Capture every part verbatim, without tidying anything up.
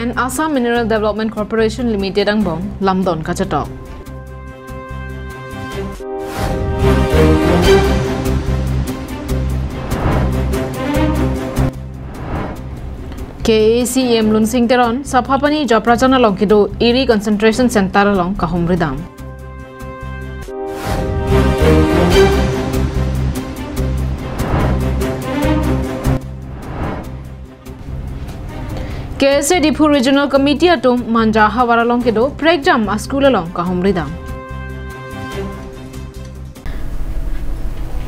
And Assam Mineral Development Corporation Limited angbong lamdon kachetok. K A A C E M Lunsing Teron Saphapani Japrajan along kedo Iri Concentration Center along kahumri dam. K S A Diphu Regional Committee atum Manja havar along kedo prekjam a-school along kahumri dam.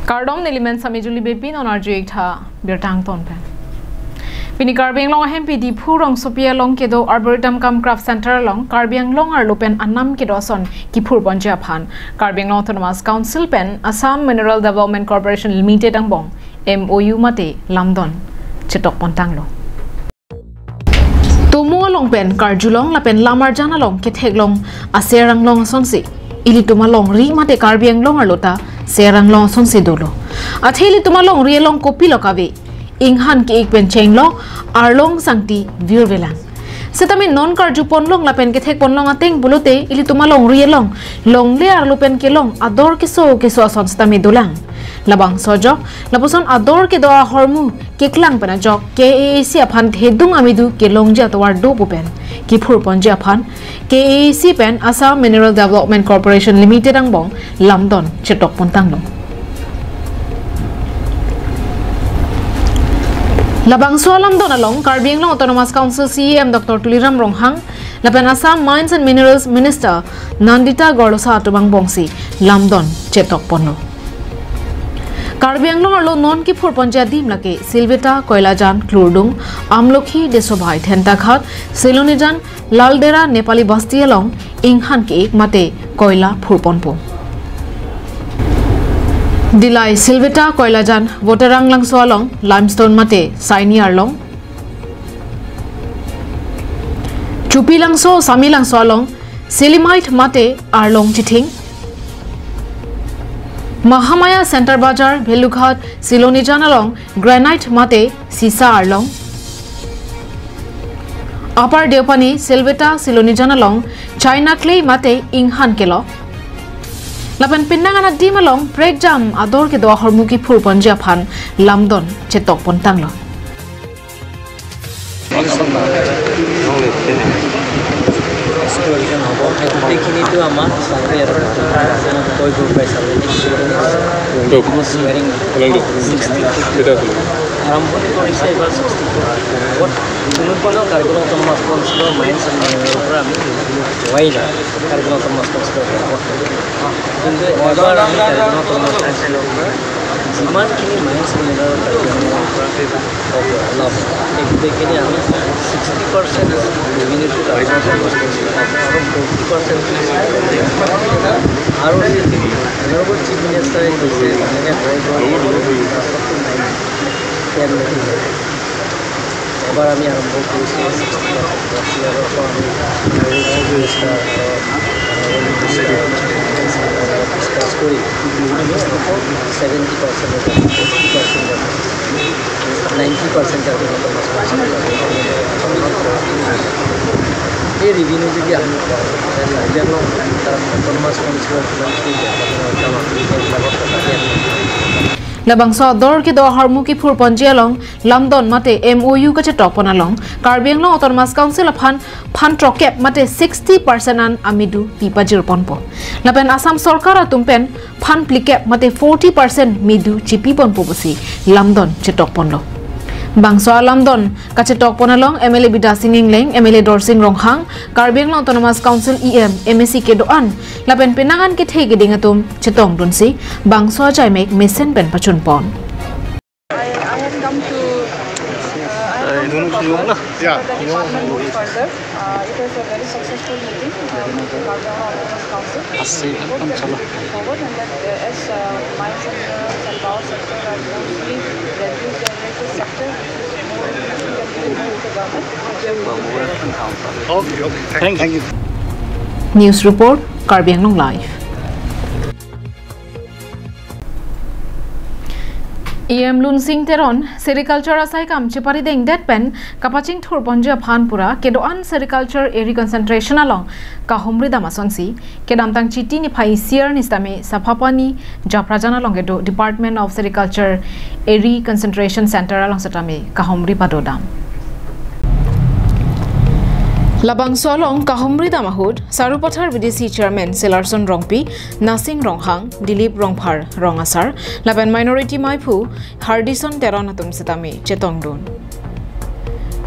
Kardom, neli men Sami Juli Beypi, non arju-ik tha birta angton pen. Pini Karbi Anglong ahempi Diphu rongsopi along kedo Arboretum cum Craft Center along Karbi Anglong arlo pen anam kedo ason kiphur ponji aphan Karbi Anglong Autonomous Council pen Assam Mineral Development Corporation Limited angbong M O U mate lamdon chetok pontanglo. Tomo along pen karjulong lapen lam arjan along ketheklong aser anglong asonsi ilitum alongri mate Karbi Anglong arlo ta ser anglong asonsi dolo. Athe ilitum alongri along kopilo kave, inghan ke-ik pen chenglo, arlong sangti virvelang. Setame non karju ponlong lapen kethek ponlong ateng pulote ilitum alongri along longle arlo pen kelong ador keso keso ason setame dolang. Labangso ajok, lapuson ador kedo ahormu keklang pen ajok K A A C aphan thedung amidu kelongji atovar do pu pen kiphur ponji aphan K A A C pen Assam Mineral Development Corporation Limited angbong lamdon chetok pontanglo. Labangso alamdon along Karbi Anglong Autonomous Council C E M Doctor Tuliram Ronghang lapen Assam Mines and Minerals Minister Nandita Gorlosa atum angbongsi lamdon chetok ponlo. Karbi Anglong arlo non kiphur ponji adim lake Silveta, Koilajan, Klurdung, Amlokhi, Desovai, Thentaghat, Silonijan, Laldera, Nepali Basti along inghan ke-ik mate koila phur ponpo. Dillai, Silveta, Koilajan, Voterang Langso along limestone mate saini arlong, Chupi Langso, Sami Langso along silimite mate arlong chithing. Mahamaya Center Bazar, Bhelughat, Silonijan along granite mate sisa arlong. Upper Deopani, Silveta, Silonijan along china clay mate inghan kelok. Lapen penang an adim along prekjam ador kedo ahormu kiphur ponji aphan lamdon chetok pontanglo. গোটেইখিনিতো আমাৰ চাকৰি আৰু কৈ গৈ পাইছে। আৰম্ভণি কৰিছে এইবাৰ ছিক্সটি ফ'ৰ আগত কোনো কোনো কাৰ্বি আংলং অট'নমাছ কাউন্সিলৰ মাইনছ এণ্ড মিনাৰেলৰ পৰা আমি হোৱাই নাই। কাৰ্বি আংলং অট'নমাছ কাউন্সিলৰ পৰা কিন্তু এবাৰ আমি কাৰ্বি আংলং অট'নমাছ কাউন্সিলৰ পৰা যিমানখিনি মাইনছ মিনাৰেল কাৰ্বি আংলঙৰ পৰা হ'ব অলপ এই গোটেইখিনি আমি ছিক্সটি পাৰ্চেণ্ট ৰেভিনিউটো কাৰ্বি আংলং অট'নমাছ কাউন্সিলৰ পৰা পাম আৰু ফৰ্টি পাৰ্চেণ্ট আৰু অনাৰেবল চিফ মিনিষ্টাৰে কৈছে যেনেকে হয় গৈ এবাৰ আমি আৰম্ভ কৰিছোঁ ছিক্সটি পাৰ্চেণ্ট। ইয়াৰ পৰা আমি ডিছকাছ কৰি আমি seventy percent, fifty percent, ninety percent এই ৰেভিনিউ যদি আমি কাৰ্বি আংলং অট'নমাছ কাউন্সিলৰ কিমানখিনি ডেভেলপমেণ্টৰ কাম আমি এইবিলাকত টকা দিয়া নাই। Labangso ador kedo ahormu kiphur ponji along lamdon mate M O U kachetok pon along Karbi Anglong Autonomous Council aphan phan throkep mate sixty percent an amidu pi pajir ponpo. Lapen Assam Sorkar atum pen phan phlikep mate forty percent midu chipi ponpo pusi lamdon chetok ponlo. Bangso alamdon kachetok pon along M L A Bidya Sing Engleng, M L A Dorsing Ronghang, Karbi Anglong Autonomous Council E M, M A C kedo-an, lapen penang an kethe keding atum chetongdunsi bangso ajaimek mesen pen pachun pon. I, I have come to, uh, I have come to Bhopal for the department move further. Uh, it was a very successful meeting, uh, with the Karbi Anglong Autonomous Council. Hope that we will move forward and that, uh, as, uh, mines and minerals and power sector are mostly revenue generated sector, which is more, we can give it more to the government. Okay, okay. Thank you. Thank you. News report, Karbi Anglong Live. E M Lunsing Teron, sericulture asai kam cheparidengdet pen kapachingthur ponji aphan pura kedo-an sericulture eri concentration along kahumri dam asonsi, kedamtang Chiti niphai isi arni sitame Saphapani Japrajan along kedo Department of Sericulture Eri Concentration Center along sitame kahumri padodam. Labangso along kahumri dam ahut Sarupathar B D C Chairman Selarson Rongpi, Nasing Ronghang, Dilip Rongphar Rongasar, lapen Minority Maiphu Hardison Teron atum sitame chetongdun.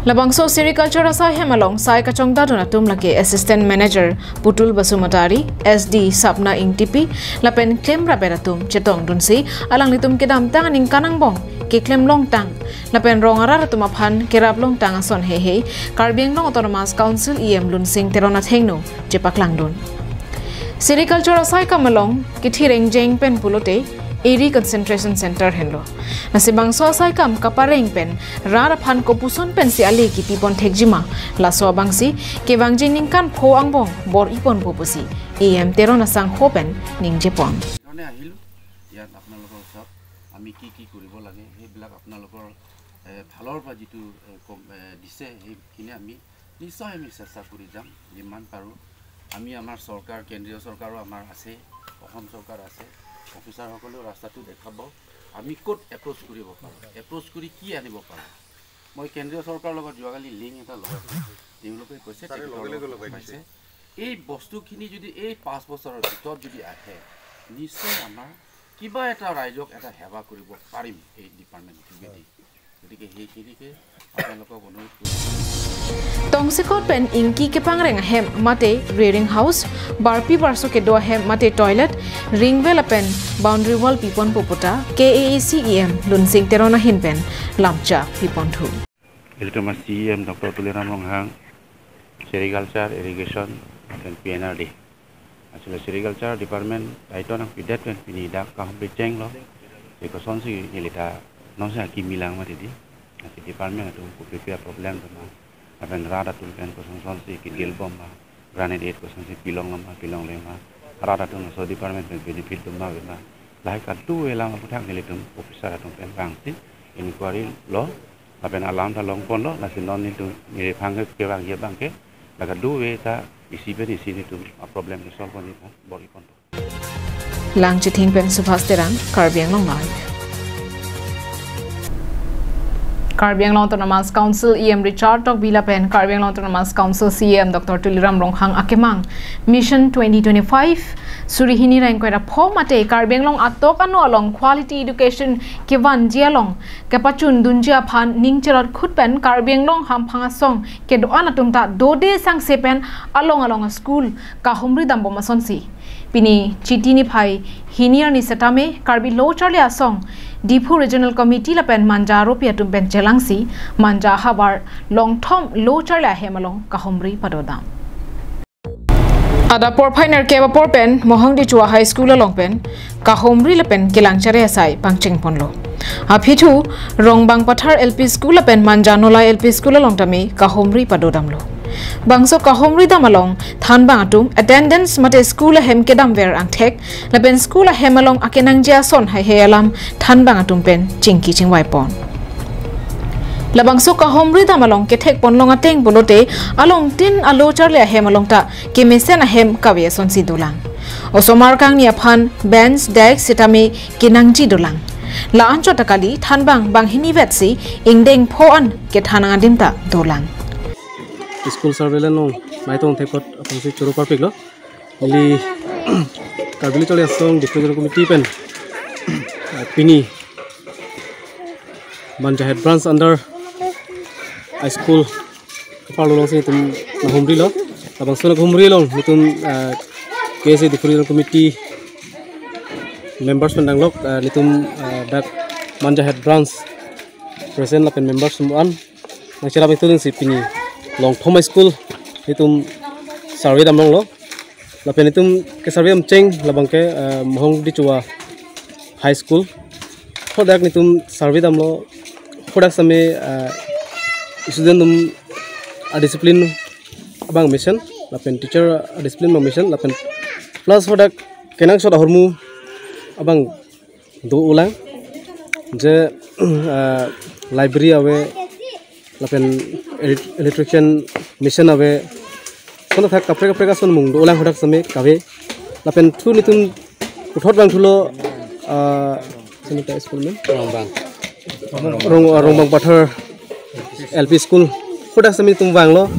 Labangso sericulture asai hem along sai kachongdadun atum lake Assistant Manager Putul Basumatary, S D Sapna Ingtipi, lapen klemrap atum chetongdunsi alanglitum kedamtang aningkan angbong keklem longtang lapen rong arat atum aphan kerap longtang ason heihei Karbi Anglong Autonomous Council E M Lunsing Teron athengno chepaklangdun. Sericulture asai kam along kethireng jeng pen pulote Eri Concentration Center henlo. Lasi bangso asai kam kapareng pen rat aphan kopuson pensi ale kipipon thekjima, laso abangsi kevangji ningkan pho angbong bor-iponpo pusi E M Teron asangho pen ningjepon. সেইকাৰণে আহিলোঁ ইয়াত আপোনালোকৰ ওচৰত। আমি কি কি কৰিব লাগে সেইবিলাক আপোনালোকৰ, এ, ভালৰ পৰা যিটো, এ, কম, এ, দিছে সেইখিনি আমি নিশ্চয় আমি চেষ্টা কৰি যাম যিমান পাৰোঁ। আমি আমাৰ চৰকাৰ, কেন্দ্ৰীয় চৰকাৰো আমাৰ আছে, অসম চৰকাৰ আছে, অফিচাৰসকলেও ৰাস্তাটো দেখাব আমি ক'ত এপ্ৰ'চ কৰিব পাৰোঁ, এপ্ৰ'চ কৰি কি আনিব পাৰোঁ। মই কেন্দ্ৰীয় চৰকাৰৰ লগত যোৱাকালি লিংক এটা লগাইছোঁ, তেওঁলোকে কৈছে ছাৰে তেখেতৰ লগে লগে লগত লগাই দিছে। পাইছে। এই বস্তুখিনি যদি এই পাঁচ বছৰৰ ভিতৰত যদি আহে, নিশ্চয় আমাৰ কিবা এটা ৰাইজক এটা সেৱা কৰিব পাৰিম এই ডিপাৰ্টমেণ্ট যোগেদি। গতিকে সেইখিনিকে আপোনালোকক অনুৰোধ কৰিছোঁ। Tongsekot pen ingki kepangreng ahem mate rearing house, barpi barso kedo ahem mate toilet, ring well lapen boundary wall piponpo puta K A A C E M Lunsing Teron ahin pen lamcha piponthu. Ilitum a-C E M Doctor Tuliram Ronghang, Sericulture, Irrigation, lapen P N R D. Actually, Sericulture Department daito nangpidet pen pini dak kahumri chenglo. Si kosonsi neli ta nonsi akimi lang mati di. Si department atum kopi-pi a-problem do ma. Lapen rat atum pen kosonsonsi kedil bom ma. Granite aid kosonsi pilong lo ma, pilongle ma. Rat atum laso department pen benefit do ma ave ma. Lahai kadu elam aputhak nelitum officer atum pen vangsi inquiry lo. Lapen alam ta longponlo, lasi non nelitum neli aphan ke kevangji abang ke, la kadu ave ta isi pen isi nelitum a-problem ke solve ponji aphan bor-iponpo. Langchithing pen Subhas Terang, Karbi Anglong Live. Karbi Anglong Autonomous Council E M Richard Tokbi lapen Karbi Anglong Autonomous Council C E M Doctor Tuliram Ronghang akemang Mission twenty twenty-five, suri hini ra ingkoi ra pho mate Karbi Anglong atok ano along quality education kevanji along kepachundunji aphan ning cherot khut pen Karbi Anglong hamphang asong kedo-an atum ta dode sangse pen along along a-school kahumri dambom asonsi, pini Chiti niphai hini arni setame Karbi Lo Charli Asong, Diphu Regional Committee lapen Manja aropi atum pen chelangsi Manja havar longthom Lo Charli ahem along kahumri padodam. Adap porphai nerkep apor pen Mohang Dichua High School along pen kahumri lapen kelangchare asai pangchengponlo. Aphi thu Rongbang Pathar L P School lapen Manja Nolai L P School along tame kahumri padodamlo. Bangso kahumri dam along thanbang atum attendance mate school ahem kedamver angthek lapen school ahem along akenangji ason heihei alam thanbang atum pen chingki chingvaipon. Labangso kahumri dam along kethekponlong ateng pulote along tin a-Lo Charli ahem along ta kemesen ahem kave asonsi dolang. Osomar kangni aphan bench, desk sitame kenangji dolang. La-anchot ta kali, thanbang banghini vetsi ingdeng pho an kethan adim ta dolang. School survey le nong maitum thekpot aphansi choro parpiklo. Neli Karbi Lo Charli Asong Diphu Regional Committee pen, ah, pini Manja Head Branch under high school kapar lolong si nelitum nahumrilo. Labangso nahumri along nelitum, ah, K S A Diphu Regional Committee members pen danglok, ah, nelitum, ah, dak Manja Head Branch President lapen members semua an nangcherap itu si pini longthom high school nelitum survey damlonglo. Lapen nelitum ke-survey damcheng labang ke, eh, Mohang Dichua High School. Hadak nelitum survey damlo, hadak sitame, eh, student atum a-discipline abang mesen, lapen teacher a-discipline abang mesen, lapen plus hadak kenangsot ahormu abang do-olang. Je, ah, library ave, lapen elec-, electrification mission ave, ason athak kaprek kaprek ason mung dolang hadak seme kave. Lapen thu netum puthot abang thulo, ah, sini ta school men? Rongbang. Rong, Rongbang Pathar L P school. Hadak seme netum vanglo.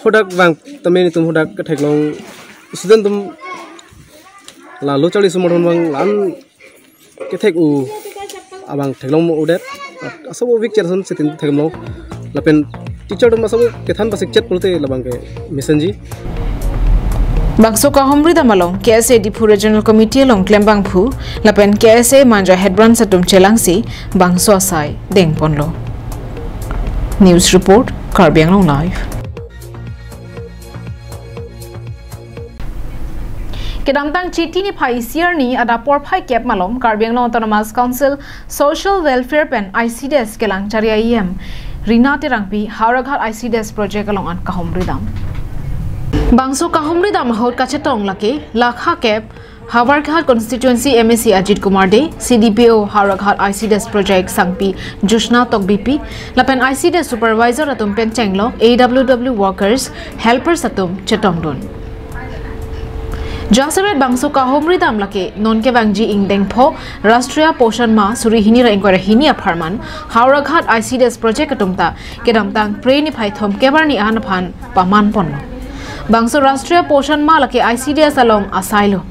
Hadak vang tame netum hadak ketheklong student atum la lo charli sumar hon vang lan kethek-u abang theklong mo udet. Asabo week cherson setin theklong. Lapen teacher atum asabo kethan pasik chet pulote labang ke mesenji. Bangso kahumri dam along K S A Diphu Regional Committee along klembangphu lapen K S A Manja Head Branch atum chelangsi bangso asai dengponlo. News report, Karbi Anglong Live. Kedamtang Chiti niphai isi arni adap porphai kep malom Karbi Anglong Autonomous Council Social Welfare pen I C D S kelang chari E M Rina Terangpi Howraghat I C D S project along an kahumri dam. Bangso kahumri dam ahut kachetong lake lakha kep Howraghat Constituency M A C Ajit Kumar Dey, C D P O Howraghat I C D S Project Sangpi Jushna Tokbipi, lapen I C D S Supervisor atum pen chenglok A W W workers, helpers atum chetongdun. Jasemet bangso kahumri dam lake non kevangji ingdeng pho Rashtriya Poshan Maah suri hini ra ingkoi ra hini apharman Howraghat I C D S Project atum ta kedamtang Phre niphai thom kep arni an aphan pamanponlo. Bangso Rashtriya Poshan Maah lake I C D S along asailo.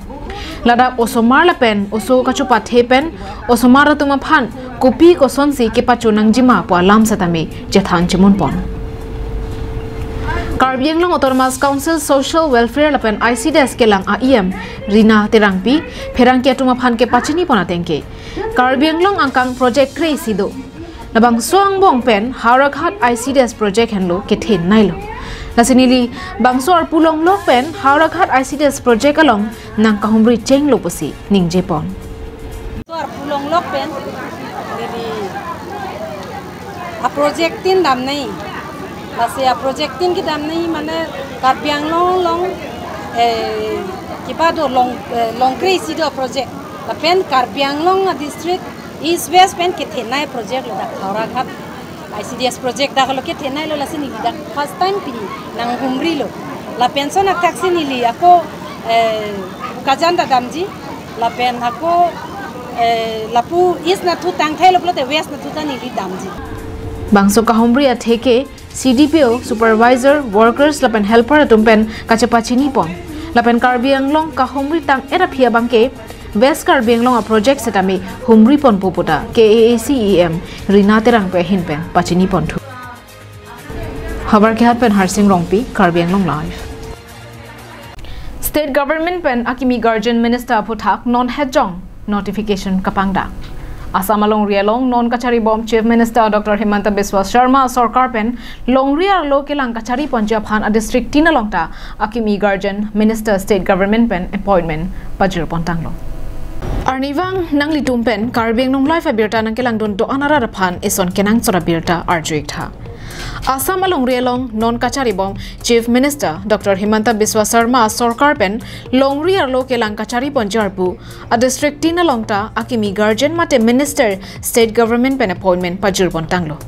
Ladak osomar lapen oso kachopathe pen osomar atum aphan kopi kosonsi kepacho nangjima pu alam setame chethan chemunpon. Karbi Anglong Autonomous Council Social Welfare lapen I C D S kelang E M Rina Terangpi pherangke atum aphan kepachinipon ateng ke Karbi Anglong angkang project kre-isi do. Labangso angbong pen Howraghat I C D S project henlo kethenei lo. Lasi neli bangso arpu longlok pen Howraghat I C D S project along nangkahumri chenglo pusi ningjepon. Bangso arpu longlok pen neli aproject tin damnei. Lasi aproject tin kedamnei mane Karbi Anglong along, eh, kipa do long, eh, long kre-isi do project. Lapen Karbi Anglong adistrict East West pen kethenei project lo dak Howraghat I C D S project dak lo kethenei lo, lasi neli dak first time pini nanghumrilo. Lapen ason athak si neli ako, eh, Bokajan ta damji. Lapen ako, eh, lapu East nathu tangthailo pulote West nathu ta neli damji. Bangso kahumri athe ke C D P O, supervisor, workers lapen helper atum pen kachepachinipon. Lapen Karbi Anglong kahumri tang-et aphi abangke West Karbi Anglong aproject setame humriponpo pu ta K A A C E M Rina Terangpi ahin pen pachiniponthu. Howraghat pen Harsing Rongpi, Karbi Anglong Live. State Government pen akimi Guardian Minister aphuthak non hetjong notification kapangdak. Assam alongri along non kacharibom Chief Minister Doctor Himanta Biswa Sarma sorkar pen longri arlo kelang kachariponji aphan adistrict tin along ta akimi Guardian Minister State Government pen appointment pajirpontanglo. Arnivang nanglitum pen Karbi Anglong Live abirta nangkelangdun do-an arat aphan eson kenangsot abirta arju-iktha. Assam alongri along non kacharibom Chief Minister Doctor Himanta Biswa Sarma sorkar pen longri arlo kelang kachariponji arpu adistrict tin along ta akimi Guardian mate Minister State Government pen appointment pajirpontanglo.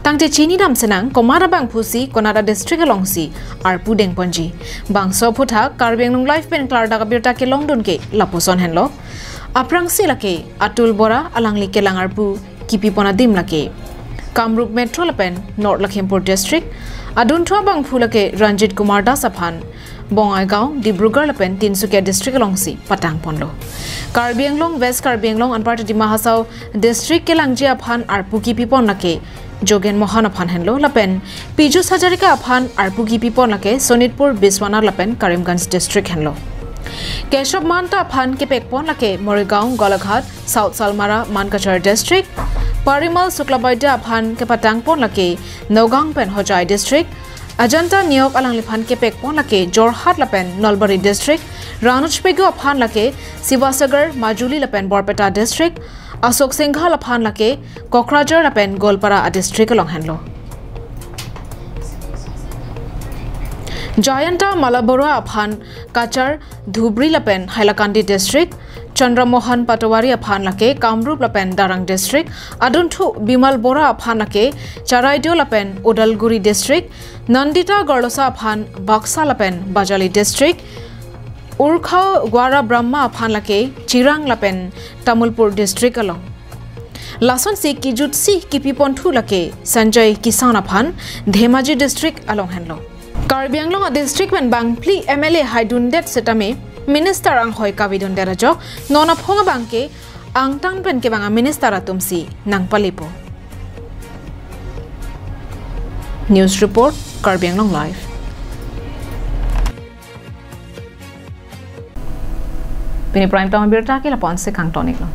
Tangte chinidam senang komat abangphusi konat adistrict alongsi arpu dengponji. Bangso aphuthak Karbi Anglong Live pen klardak abirta kelongdun ke lapuson henlo. Aphrangsi lake Atul Bora alangli kelang arpu kipipon adim lake Kamrup Metro lapen North Lakhimpur District, adunthu abangphu lake Ranjit Kumar Das aphan Bongaigaon, Dibrugarh lapen Tinsukia District alongsi patangponlo. Karbi Anglong, West Karbi Anglong anparta Dima Hasao District kelangji aphan arpu kipipon lake Jogen Mohan aphan henlo lapen Piyush Hazarika aphan arpu kipipon lake Sonitpur, Biswanath lapen Karimganj District henlo. Keshav Mahanta aphan kepekpon lake Morigaon, Golaghat, South Salmara, Mankachar District. Parimal Suklabaidya aphan kepatangpon lake Nagaon pen Hojai District. Ajanta Neok alangliphan kepekpon lake Jorhat lapen Nalbari District. Ranuj Pegu aphan lake Sivasagar, Majuli lapen Borpeta District. Ashok Singhal aphan lake Kokrajhar lapen Goalpara adistrict along henlo. Jayanta Malla Baruah aphan Cachar, Dhubri lapen Hailakandi District, Chandra Mohan Patowari aphan lake Kamrup lapen Darrang district, adunthu Bimal Bora aphan lake Charaideo lapen Udalguri district, Nandita Gorlosa aphan Baksa lapen Bajali district, Urkhao Gwara Brahma aphan lake Chirang lapen Tamulpur district along. Lasonsi kijutsi kipi ponthu lake Sanjay Kisan aphan Dhemaji district along henlo. Karbi Anglong a district pen bangphli M L A haidundet setame minister anghoi kavidundet ajok non aphong abangke angtan pen kevang a minister atumsi nangpalepo. News report, Karbi Anglong Live. Pini prime time abirta ke lapu-ansi kangton-iklo.